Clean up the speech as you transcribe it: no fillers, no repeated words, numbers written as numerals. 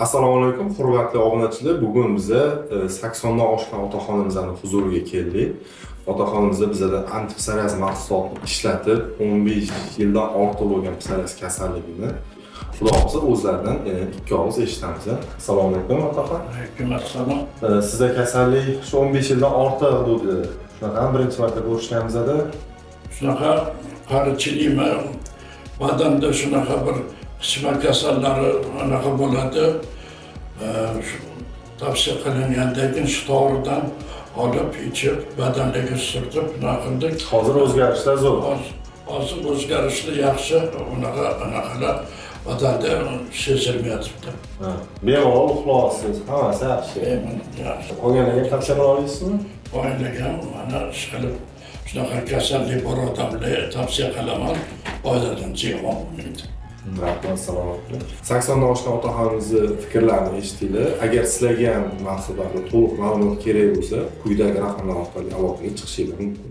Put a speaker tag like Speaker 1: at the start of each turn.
Speaker 1: Assalomu alaykum, hurmatli obunachilar. Bugun biza 80 dan oshgan otaxonimizni huzuriga keldik. Otaxonimiz bizada antipsoriaz mahsulotini ishlatib, 15 yildan ortiq bo'lgan psoriaz kasalligini, Xudo xohlasa, o'zlaridan ikki og'iz eshitamiz. Assalomu alaykum, otaxon.
Speaker 2: Alaykum assalom.
Speaker 1: Sizda kasallik shu 15 yildan ortiq dedi. Shunaqami, birinchi marta ko'rishganimizda?
Speaker 2: Shunaqa qarichilikmi, badanda shunaqa bir qichma kasallari anaqa bo'ladi. Shu tavsiya qilingandan keyin shu doridan olib ichib, badaniga surtib, nima qildik.
Speaker 1: Hozir o'zgarishlar zo'r.
Speaker 2: Hozir o'zgarishlar yaxshi, unaqa anaqalar badanda sezilmayapti.
Speaker 1: Ha, bemalol uxlayapsiz, hammasi yaxshi.
Speaker 2: Yaxshi.
Speaker 1: Qolganlarga tavsiya qila olasizmi?
Speaker 2: Oilaga ham mana ish qilib, shunaqa kasallik bor odamlarga tavsiya qilaman, foydalansa yomon bo'lmaydi.
Speaker 1: Rahmat, salomat bo'ling. 80 dan oshgan otaxonimizni fikrlarini eshitdinglar. Agar sizlarga ham mahsulotlarga to'liq ma'lumot kerak bo'lsa, quyidagi raqamlar orqali aloqaga chiqishingiz mumkin.